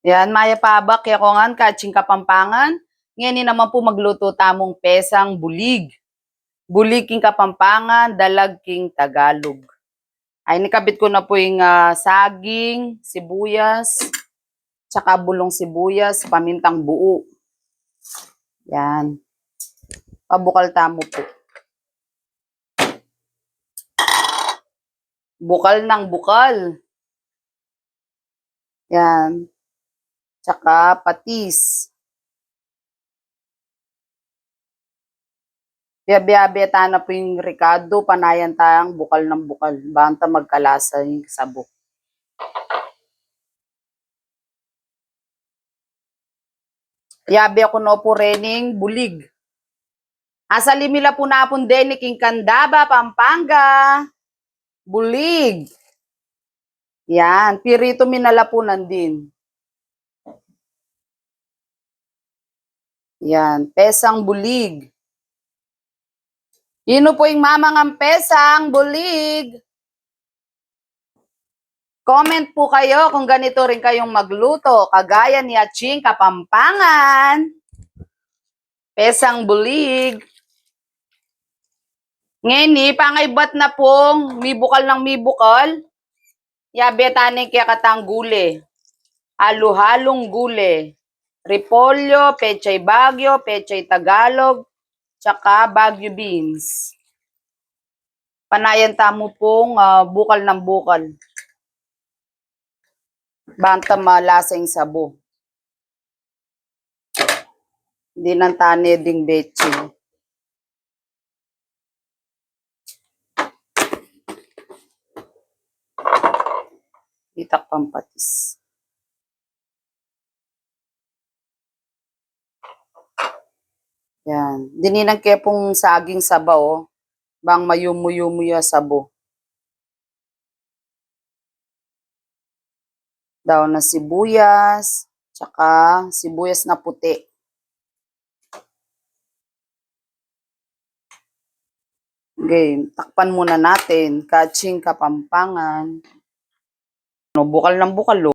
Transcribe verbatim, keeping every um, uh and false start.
Yan, mayap a abak ya ko ngan, katsing Kapampangan. Ngeni naman po magluto tamung pesang bulig. Bulig king Kapampangan, dalag king Tagalog. Ay, nikabit ko na po ing, ah, saging, sibuyas, tsaka bulung sibuyas, pamintang buo. Yan. Pabukal tamu po. Bukal nang bukal. Yan. Tsaka patis. Biabe-abe ta na po ing rekado, panayan tang bukal nang bukal. Banta magkalasa ing sabo. Yabe ku no pu rening bulig. Asalim mi la pu napun deni king Candaba, Pampanga. Bulig. Yan, pirito mi na la pu nandin. Yan, pesang bulig. Inu pu ing mamangan pesang bulig? Comment po kayo kung ganito rin kayong magluto, kagaya ni Atsing Kapampangan. Pesang bulig. Ngeni, pangaybat na pung mibukal nang mibukal. Yabe ta ne ing kekatang gule. Halo-halong gule. Repolyo, pechay Baguio, pechay Tagalog, tsaka Baguio beans. Panayan tamu pung, ah, bukal nang bukal. Banta malasa ing sabo. Dinan ta ne ding betsin. Itak pampatis. Yan. Dininan ke pung saging saba, o. Bang mayumu-yumu ya sabo. Daun na sibuyas, tsaka sibuyas na puti. Okay, takpan muna natin. Katsing Kapampangan. No, bukal nang bukal, o.